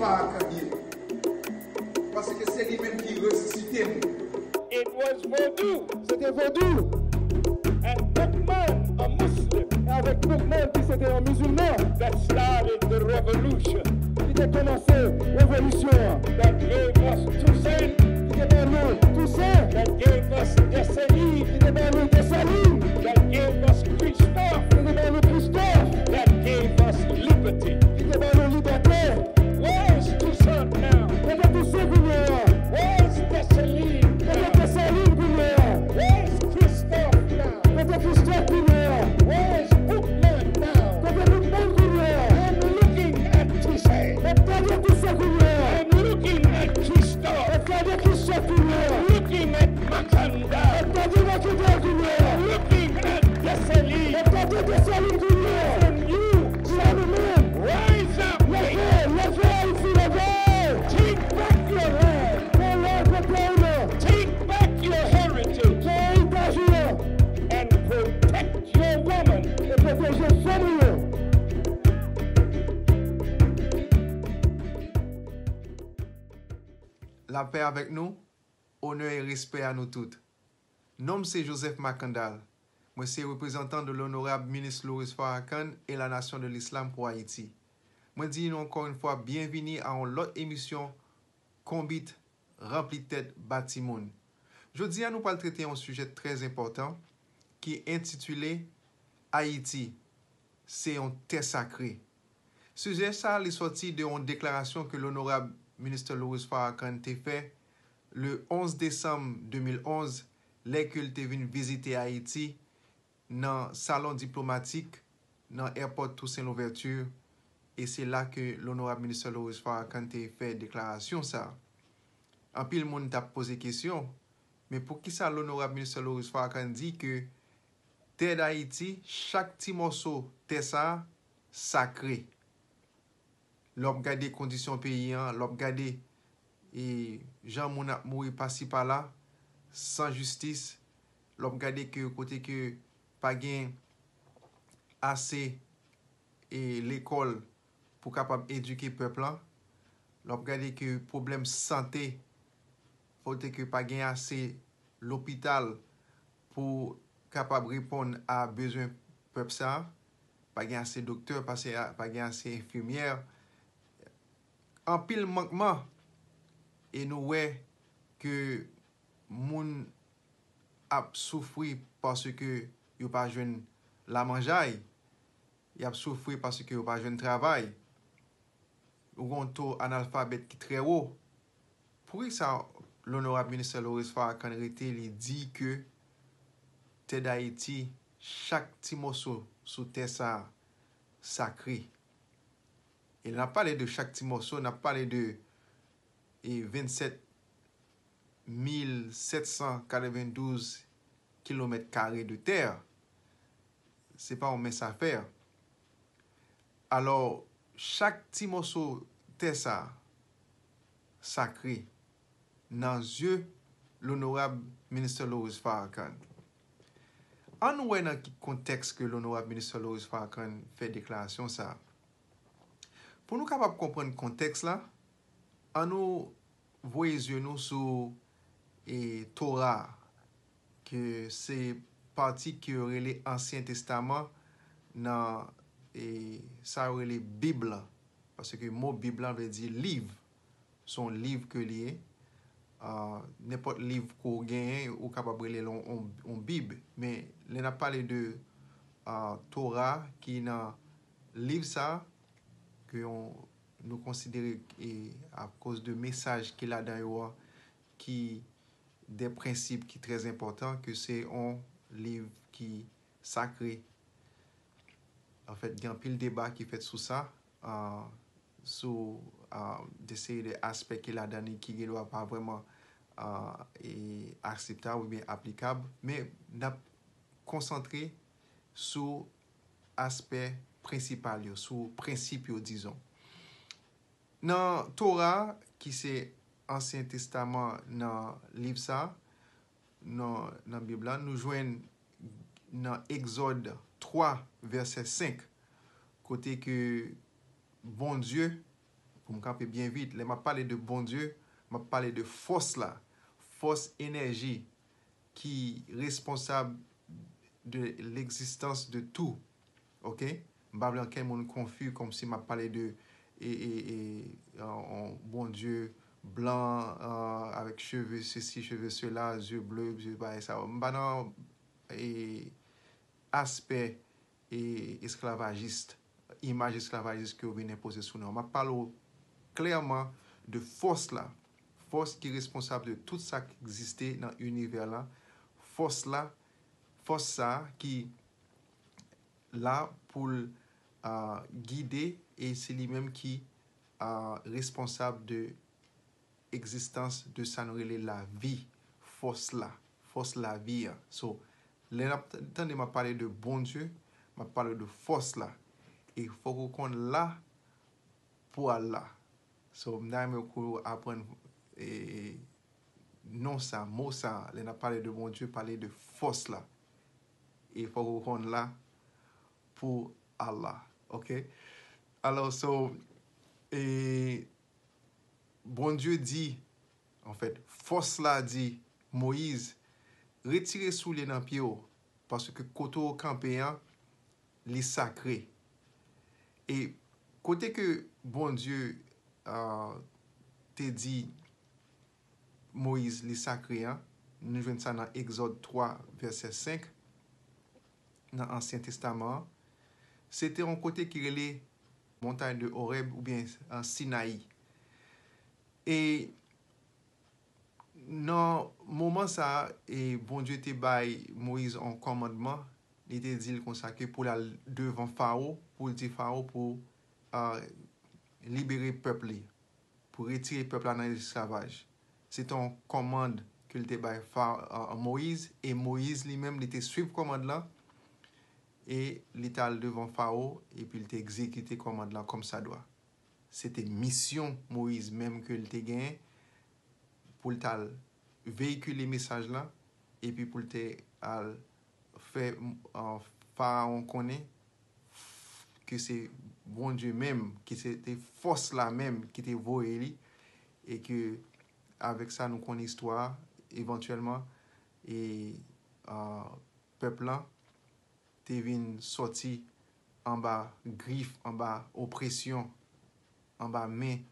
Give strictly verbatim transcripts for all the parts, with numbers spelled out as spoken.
Farrakhan ye. Paske se li menm ki resisite m. It was Vodou Se te vodou. and Boukman, a Muslim, E avèk Boukman ki se te yon mizilman that started the revolution, ki te kòmanse revolisyon an. that gave us Toussaint, Ki te ban nou Tousen. that gave us Dessalines, Ki te ban nou Desalin. that gave us Christophe, Ki te ban nou Kristòf. that gave us liberty. Ki te ban nou libète. Where's Toussaint now? Kote Tousen kounye a? Where's Dessalines Kote now? Desalin kounye a? Where's Christophe now? Kote Kristòf kounye a? Where's Boukman now? Kote Boukman kounye a? I'm looking at Toussaint. Mwen gade Tousen kounye a. I'm looking at Christophe. Mwen gade Kristòf kounye a. I'm looking at Mackandal. Mwen gade Mackandal kounye a. I'm looking at Dessalines. Mwen gade Desalin kounye a. And you Sa nou menm. rise up. Leve, leve Ayiti, leve. Take back your land. Pran laj pou peyi nou. Take back your heritage Pran eritaj nou an. and protect your woman. E pwoteje fanm nou yo. Lapè avèk nou, onè e respè a nou tout. Non m se Joseph Mackandal. Mwen se reprezantan de l'honorable ministre Loris Farrakhan et la Nation de l'Islam pour Haïti. Mwen di nou ankò yon fwa byenvini a yon lòt emisyon Konbit ranpli tèt ba timoun. Jodi a nou pral trete yon sijè trè enpòtan ki entitile Ayiti se yon tè sakre. Sijè sa li sòti de yon deklarasyon ke l'honorable ministre Loris Farrakhan te fè le onz desanm de mil onz lè ke l te vin vizite Ayiti nan salon diplomatik nan airport Toussaint Louverture e se la ke l'honorable ministre Loris Farrakhan te fè deklarasyon sa. Anpil moun t ap poze kesyon, men poukisa l'honorable ministre Loris Farrakhan di ke tè Dayiti, chak ti mòso tè sa a, sakre? Lè w ap gade kondisyon peyi an, lè w ap gade e jan moun ap mouri pasi pala, san jistis, lè w ap gade ke kote ke pa gen ase e lekòl pou kapab edike pèp lan, lè w ap gade ke pwoblèm sante, kote ke pa gen ase lopital pou kapab reponn a bezwen pèp sa, pa gen ase doktè, pa gen ase enfimyè, anpil mankman e nou wè ke moun ap soufri paske yo pa jwenn lamanjay, y ap soufri paske yo pa jwenn travay, ou gen yon to analfabèt ki trè wo. Poukisa l'honorable ministre Loris Farrakhan rete li di ke tè Dayiti, chak ti mòso sou tè sa a sakre? E n ap pale de chak ti mòso, n ap pale de e vennsèt mil sèt san katrevendouz kilomèt kare de tè. Se pa yon mens afè. Alò, chak ti mòso tè sa sakre nan zye l'honorable ministre Loris Farrakhan. Ann wè nan ki kontèks ke l'honorable ministre Loris Farrakhan fè deklarasyon sa. Pou nou kapab konprann kontèks la, ann nou voye zye nou sou e Tora a, ke se pati ke yo rele Ansyen Testaman nan e sa yo rele Bib lan. Paske mo Bib lan vle di liv. Se yon liv ke li ye. Ah, nenpòt liv ke w genyen, ou kapab rele l yon, yon, yon Bib. Men lè n ap pale de ah, Tora ki nan liv sa, ke yon, nou konsidere e akoz de mesaj ki ladan yo an, ki de prensip ki trè enpòtan, ke se yon liv ki sakre. Anfèt, gen anpil deba ki fèt sou sa, ah, sou ah, de seri de aspè ki ladan li ki gen dwa pa vrèman ah, e akseptab oubyen aplikab, men n ap konsantre sou aspè prensipal yo, sou prensip yo, dizon. Nan Tora, ki se Ansyen Testaman nan liv sa, nan, nan Bib la, nou jwenn nan Egzòd twa, vèsè senk, kote ke Bondye Pou m kanpe byen vit, lè m ap pale de Bondye, m ap pale de fòs la, fòs, enèji ki responsab de legzistans de tou. Oke? M pa vle ankenn moun konfi kòmsi m ap pale de e, e, e, yon Bondye blan, e, avèk cheve sesi, cheve sela, zye ble, zye bagay sa yo. M pa nan e, aspè e, esklavajis, imaj esklavajis ke yo vin enpoze sou nou an. M ap pale w klèman de fòs la, fòs ki responsab de tout sa k egziste nan inivè la, fòs la, fòs sa a ki la pou l, a, gide, e se li menm ki, a, responsab de egzistans de sa nou rele lavi, fòs la, fòs lavi an. So, lè n ap tande m ap pale de Bondye, m ap pale de fòs la. E fòk ou konn la pou Allah. So, m ta renmen pou w aprann e, non sa, mo sa, lè n ap pale de Bondye, pale de fòs la. E fòk ou konn la pou Allah. Oke? Alò, so, e, Bondye di, anfèt, fòs la di Moyiz, retire soulye nan pye w, paske kote w kanpe an, li sakre. E kote ke Bondye, a, te di Moyiz li sakre an, nou jwenn sa nan Egzòd twa, vèsè senk, nan Ansyen Testaman an. Se te yon kote ki rele Montagne de Horeb oubyen, a, Sinayi. E nan moman sa a, e Bondye te bay Moyiz yon kòmandman, li te di l konsa ke pou l al devan Fawo, pou l di Fawo pou, a, libere pèp li, pou retire pèp la nan esklavaj. Se te yon kòmand ke l te bay Fa-, a, Moyiz, e Moyiz li menm, li te swiv kòmand lan, e li t al devan Fawo, epi l te egzekite kòmand lan kòmsadwa. Se te misyon Moyiz menm ke l te genyen pou l t al veyikile mesaj lan, epi pou l te al fè, a, Farawon konnen ke se Bondye menm, ke se te fòs la menm ki te voye li, e ke avèk sa nou konnen istwa a, evantyèlman, e, a, pèp lan te vin sòti anba grif, anba opresyon, anba men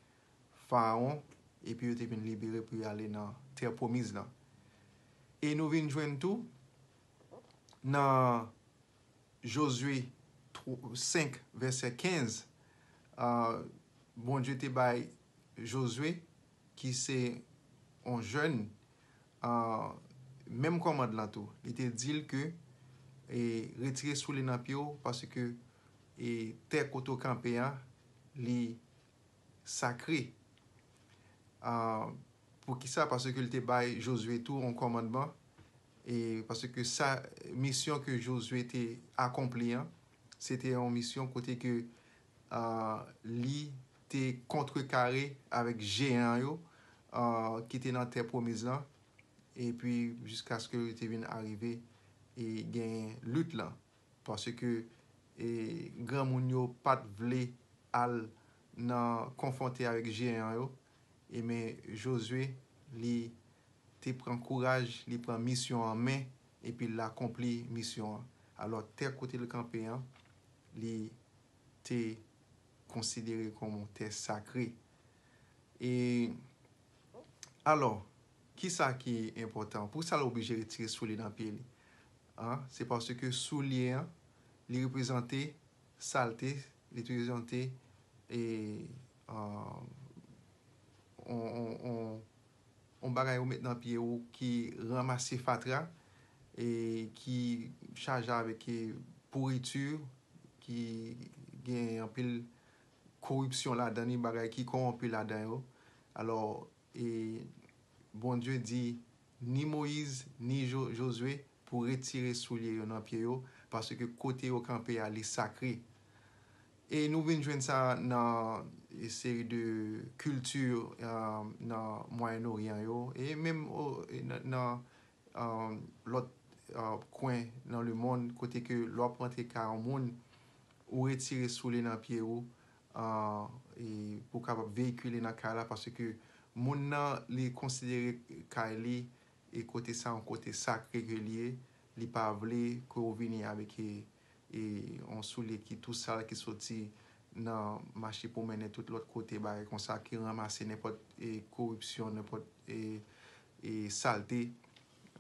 Farawon, epi yo te vin libere pou yo ale nan tè pwomiz lan. E nou vin jwenn tou nan Jozye tw-, senk, vèsè kenz, a, Bondye te bay Jozye, ki se yon jèn, a, menm kòmand lan tou. Li te di l ke, e, retire soulye nan pye w, paske, e, tè kote w kanpe an, li sakre. A, poukisa? Paske l te bay Jozye tou yon kòmandman, e paske sa, misyon ke Jozye te akonpli an, se te yon misyon kote ke, a, li te kontrekare avèk jeyan yo, a, ki te nan tè pwomiz lan, epi jiskaske yo te vin arive e genyen lit lan. Paske, e, granmoun yo pa t vle al nan konfwonte avèk jeyan yo. E men Jozye, li te pran kouraj, li pran misyon an men, epi l akonpli misyon an. Alò, tè kote l kanpe an, li te konsidere kòm yon tè sakre. E, alò, kisa ki enpòtan? Poukisa l oblije retire soulye nan pye li? An, se paske soulye an, li reprezante salte, li reprezante, e, a, on, on, on, on bagay ou met nan pye ou ki ranmase fatra, e ki chaje avèk, e, pouriti, ki gen anpil koripsyon ladan li, bagay ki kòwonpi ladan yo. Alò, e Bondye di ni Moyiz, ni Jo-, Jozye pou retire soulye yo nan pye yo, paske kote yo kanpe a, li sakre. E nou vin jwenn sa nan, e, seri de kilti, e, nan Mwayen Oryan yo, e menm o, e nan, nan, e, lòt, e, kwen nan lemonn, kote ke lè w ap rantre kay yon moun, ou retire soulye nan pye ou, e, e, pou kapab veyikile nan kay la, paske moun nan, li konsidere kay li e kote sa yon kote sakre ke li ye. Li pa vle ke w vini avèk e, e yon soulye ki tou sal, ki soti nan mache pwomennen tout lòt kote, bagay konsa, ki ranmase nenpòt e koripsyon, nenpòt e, e salte.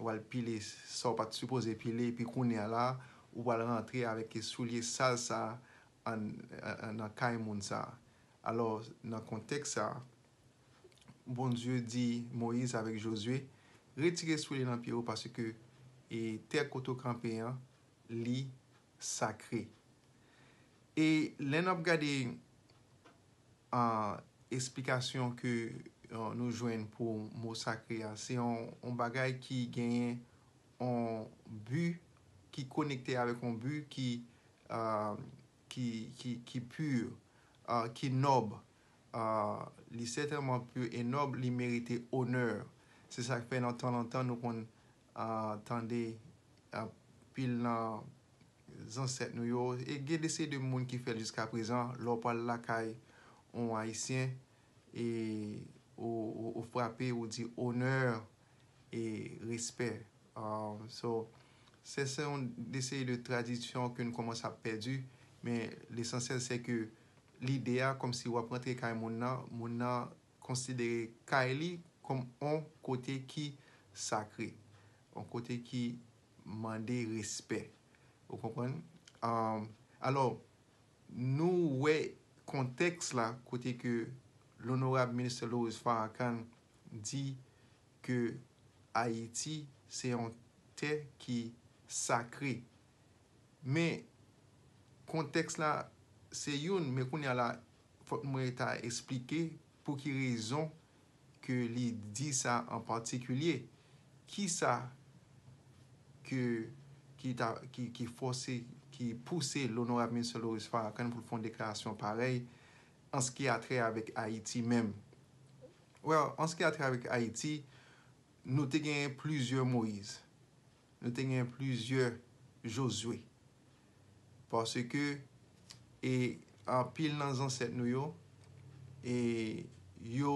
W al pile sa w pa t sipoze pile, epi kounye a la, ou pral rantre avèk e soulye sal sa a an, an, nan kay moun sa a. Alò, nan kontèks sa a, Bondye di Moyiz avèk Jozye, retire soulye nan pye w, paske e tè kote w kanpe an, li sakre. E lè n ap gade, a, esplikasyon ke, a, nou jwenn pou mo sakre a, se yon, yon bagay ki genyen yon bi, ki konekte avèk yon bi ki, a, ki, ki, ki pi, a, ki nòb. A, li sètènman pi e nòb, li merite onè. Se sa k fè nan tan lontan nou konn, a, tande anpil nan zansèt nou yo, e gen de seri de moun ki fè l jiska prezan, lè w pral lakay yon Ayisyen, e ou, ou, ou frape, ou di onè e respè. Um, so, se, se yon de seri de tradisyon ke nou kòmanse ap pèdi, men lesansyèl se ke lide a, kòmsi w ap rantre kay moun nan, moun nan konsidere kay li kòm yon kote ki sakre, yon kote ki mande respè. Ou konprann? Um, alò, nou wè kontèks la kote ke Lonorab Ministè Lawrence Farrakhan di ke Ayiti se yon tè ki sakre. Men, kontèks la se youn, men kounye a la, fòk mwen ta eksplike pou ki rezon ke li di sa an patikilye. Kisa ke, ki ta, ki, ki fòse, ki pouse Lonorab Ministè Lawrence Farrakhan pou l fè yon deklarasyon parèy an se ki a trè avèk Ayiti menm? Well, an se ki a trè avèk Ayiti, nou te genyen plizyè Moyiz. Nou te genyen plizyè Jozye. Paske, e, anpil nan zansèt nou yo, e, yo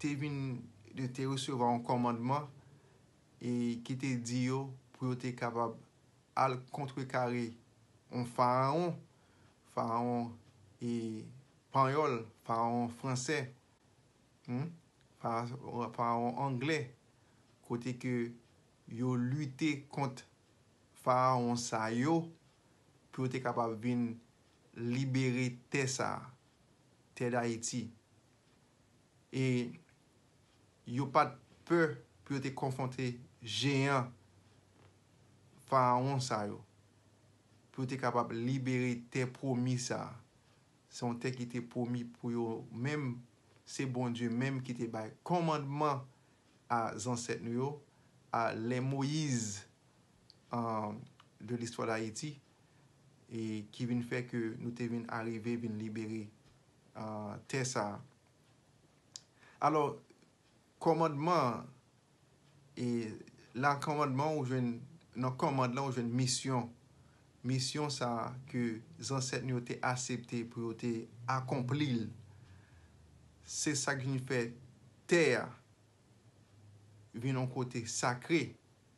te vin, yo te resevwa yon kòmandman, e, ki te di yo pou yo te kapab al kontrekare yon farawon, farawon, e, panyòl, farawon fransè, hmm? Fa-, farawon anglè, kote ke yo lite kont farawon sa yo pou yo te kapab vin libere tè sa a, tè Dayiti. E yo pa t pè pou yo te konfwonte jeyan farawon sa yo, pou yo te kapab libere tè pwomi sa a. Se yon tè ki te pwomi pou yo menm, se Bondye menm ki te bay kòmandman a zansèt nou yo, a lè Moyiz, um, de l'histoire d'Haïti, e ki vin fè ke nou te vin arive, vin libere, uh, tè sa a. Alò, kòmandman an, e la kòmandman ou jwenn, nan kòmand lan ou jwenn misyon. Misyon sa a ke zansèt nou yo te aksepte pou yo te akonpli l. Se sa k vin fè tè a vin yon kote sakre.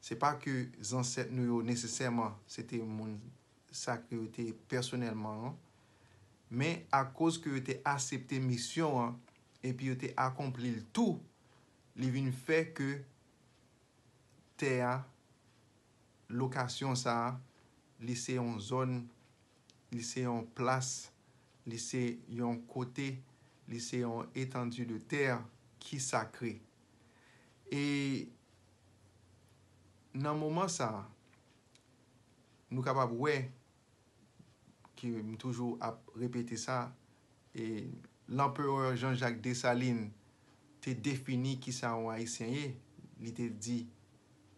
Se pa ke zansèt nou yo nesesèman se te moun sakre yo te pèsonèlman, non. Men akoz ke yo te aksepte misyon an, epi yo te akonpli l tou, li vin fè ke tè a, lokasyon sa a, li se yon zòn, li se yon plas, li se yon kote, li se yon etandi de tè ki sakre. E nan moman sa a, nou kapab wè ke m toujou ap repete sa, e Lanperè Jean-Jacques Dessalines te defini kisa yon Ayisyen ye. Li te di,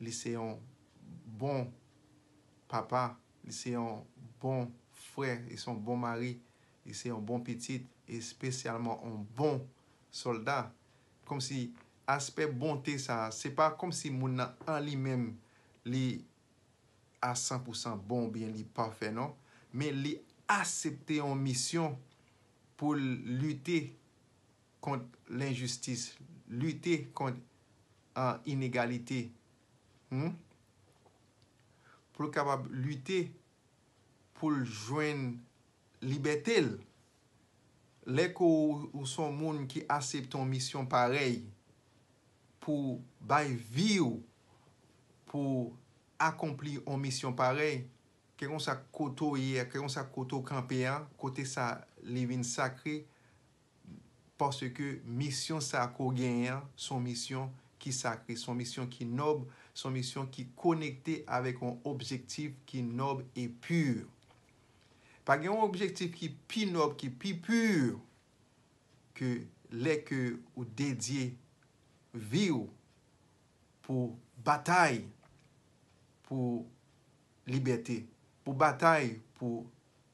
li se yon bon papa, li se yon bon frè, li se yon bon mari, li se yon bon pitit, espesyalman yon bon sòlda. Kòmsi aspè bonte sa a, se pa kòmsi moun nan an li menm, li a san pou san bon oubyen li pafè, non. Men li aksepte yon misyon pou l lite kont lenjistis, lite kont uh, inegalite. Hmm? Pou l kapab lite pou l jwenn libète l. Lè ke w, ou se yon moun ki aksepte yon misyon parèy pou bay vi w, pou akonpli yon misyon parèy, kèlkeswa kote w ye, kèlkeswa kote w kanpe a, kote sa li vin sakre, paske misyon sa ke w genyen an, se yon misyon ki sakre, se yon misyon ki nòb, se yon misyon ki konekte avèk yon objektif ki nòb e pi. Pa gen yon objektif ki pi nòb, ki pi pi ke lè ke ou dedye vi w pou batay pou libète, pou batay pou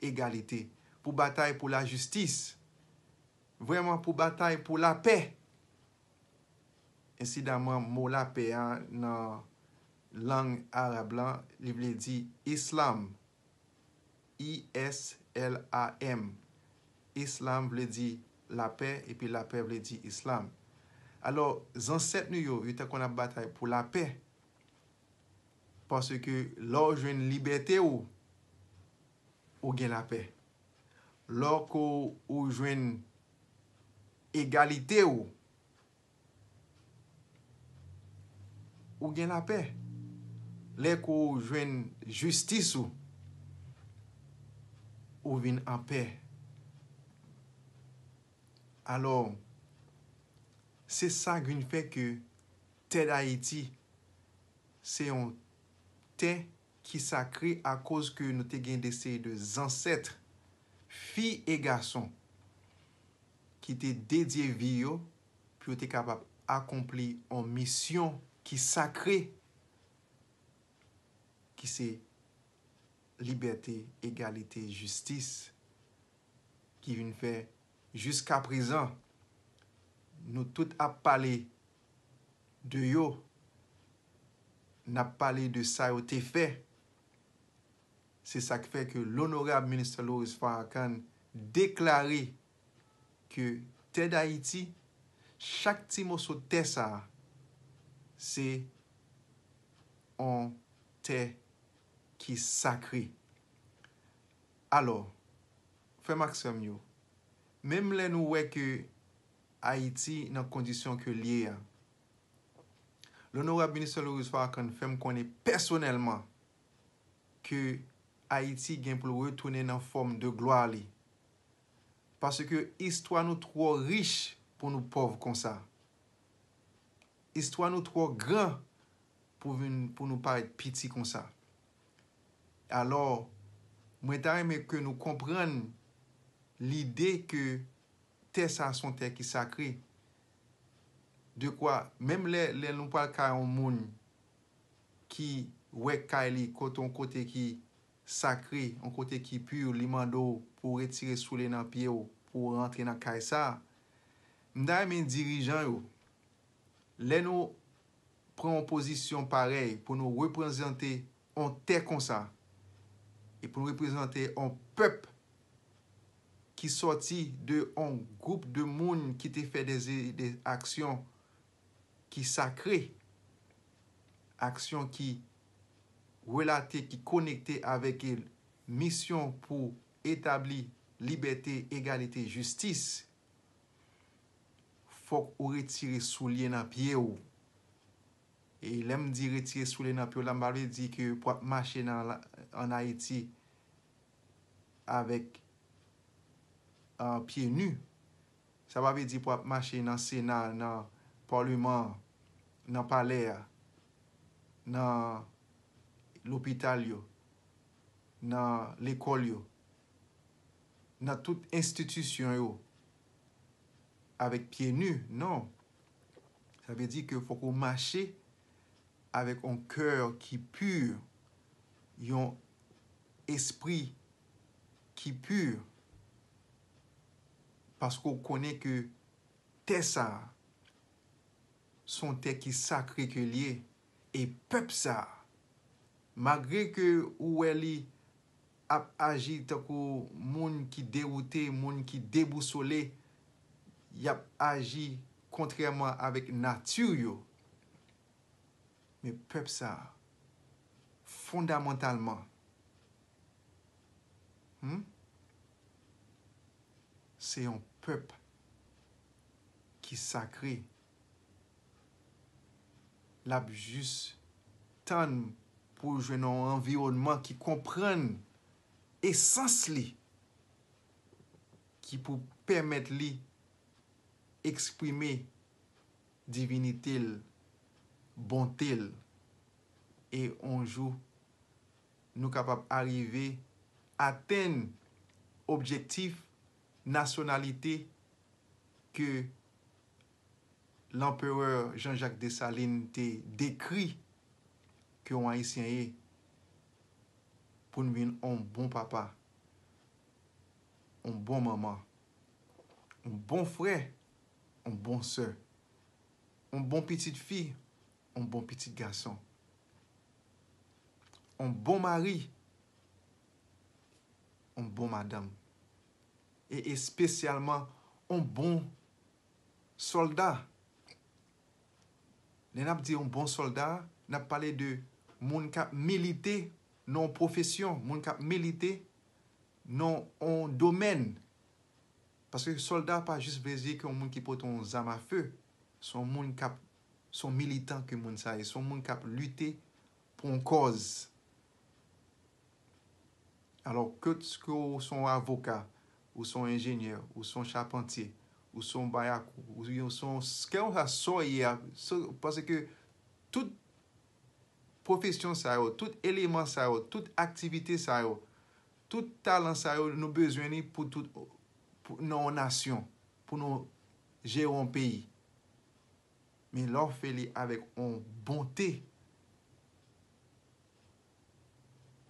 egalite, pou batay pou lajistis, vrèman pou batay pou lapè. Ensidaman, mo lapè a nan lang arab lan, li vle di Islam. I S L A M. Islam vle di lapè, epi lapè vle di Islam. Alò, zansèt nou yo, yo te konn ap batay pou lapè. Paske lè w jwenn libète w, ou gen lapè. Lè ke w jwenn egalite w, ou gen lapè. Lè ke w jwenn jistis ou, ou vin anpè. Alò, se sa ki vin fè ke tè Dayiti se yon tè ki sakre akoz ke nou te gen de seri de zansèt, fi e gason, ki te dedye vi yo pou yo te kapab akonpli yon misyon ki sakre, ki se libète, egalite, jistis, ki vin fè jiska prezan nou tout ap pale de yo, n ap pale de sa yo te fè. Se sa k fè ke Lonorab Minister Loris Farrakhan deklare ke tè Dayiti, chak ti moso tè sa a, se yon tè ki sakre. Alò, frè m ak sè m yo, menm lè nou wè ke Ayiti nan kondisyon ke l ye a, Lonorab Minister Loris Farrakhan fè m konnen pèsonèlman ke Ayiti gen pou l retounen nan fòm de glwa li. Paske istwa nou twò rich pou nou pòv konsa. Istwa nou twò gran pou vin, pou nou parèt piti konsa. Alò, mwen ta renmen ke nou konprann lide ke tè sa se yon tè ki sakre. Dekwa, menm lè, lè nou pral kay yon moun ki wè kay li kote, yon kote ki sakre, yon kote ki pi, li mande w pou w retire soulye nan pye w, pou w rantre nan kay sa a. M ta renmen dirijan yo, lè nou pran yon pozisyon parèy pou nou reprezante yon tè konsa, e pou nou reprezante yon pèp ki sòti de yon gwoup de moun ki te fè de, de aksyon ki sakre, aksyon ki relate, ki konekte avèk misyon pou etabli libète, egalite, jistis, fòk ou retire soulye nan pye w. E lè m di retire soulye nan pye w la, m pa vle di ke pou ap mache nan la, ann Ayiti avèk, ah, pye ni. Sa pa vle di pou ap mache nan Sena, nan Paleman, nan Palè a, nan lopital yo, nan lekòl yo, nan tout enstitisyon yo avèk pye ni, non. Sa vle di ke fòk ou mache avèk yon kè ki pi, yon espri ki pi, paske w konnen ke tè sa a, se yon tè ki sakre ke l ye, e pèp sa a, malgre ke ou wè li ap aji tankou moun ki dewoute, moun ki debousole, y ap aji kontrèman avèk nati yo. Men pèp sa a, fondamantalman, hmm, se yon pèp ki sakre. L ap jis tann pou l jwenn yon anviwònman ki konprann esans li, ki pou pèmèt li eksprime divinite l, bonte l, e yon jou nou kapab arive atenn objektif nasyonalite ke Lanperè Jean-Jacques Dessalines te dekri ke yon Ayisyen ye, pou n vin yon bon papa, yon bon manman, yon bon frè, yon bon sè, yon bon pitit fi, yon bon pitit gason, yon bon mari, yon bon madanm, e espesyalman yon bon sòlda. Lè n ap di yon bon sòlda, n ap pale de moun k ap milite nan yon pwofesyon, moun k ap milite nan yon domèn. Paske sòlda pa jis vle di ke yon moun ki pote yon zam afe. Se yon moun k ap, se yon militan ke moun sa ye. Se yon moun k ap lite pou yon kòz. Alò, ke, ke w se yon avoka, ou se yon enjenyè, ou se yon chapantye, ou se yon bayakou, ou se yon, kèlkeswa sa w ye a, se, paske tout pwofesyon sa yo, tout eleman sa yo, tout aktivite sa yo, tout talan sa yo, nou bezwen li pou tout, pou, nan yon nasyon, pou nou jere yon peyi. Men lè w fè li avèk yon bonte,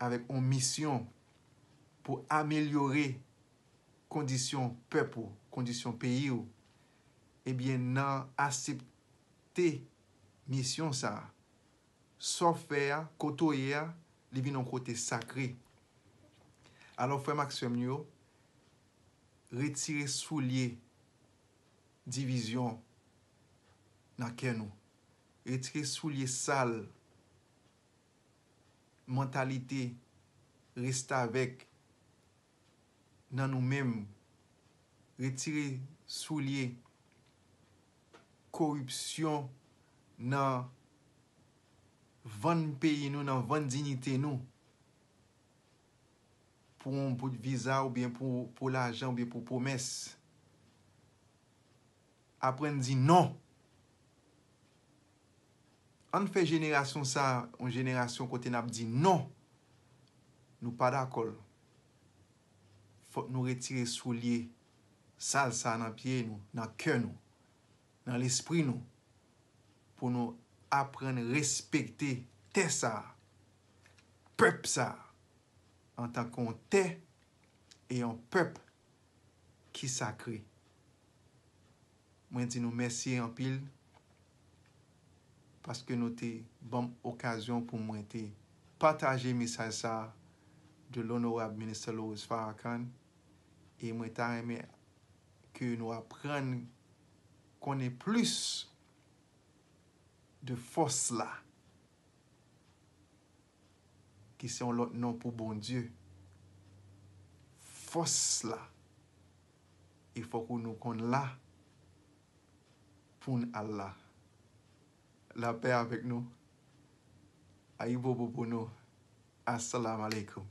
avèk yon misyon pou amelyore kondisyon pèp ou, kondisyon peyi w, ebyen, nan aksepte misyon sa a, sa w fè a, kote w ye a, li vin yon kote sakre. Alò, frè m ak sè m yo, retire soulye divizyon nan kè nou. Retire soulye sal, mantalite restavèk nan nou menm. Retire soulye koripsyon nan vann peyi nou, nan vann diyite nou, pou yon bout viza oubyen pou, pou lajan oubyen pou pwomès. Aprann di non. Ann fè jenerasyon sa a yon jenerasyon kote n ap di non. Nou pa dakò l. Fòk nou retire soulye sal sa a nan pye nou, nan kè nou, nan lespri nou, pou nou aprann respekte tè sa a, pèp sa a, antanke yon tè e yon pèp ki sakre. Mwen di nou mèsi anpil paske nou te ban m okazyon pou mwen te pataje mesaj sa a de l'honorable Minister Lawrence Farrakhan, e mwen ta renmen ke nou aprann konnen plis de fòs la, ki se yon lòt non pou Bondye. Fòs la. E fòk nou konn la pou n al la. Lapè avèk nou. Ayibobo pou nou. Assalamu alaikum.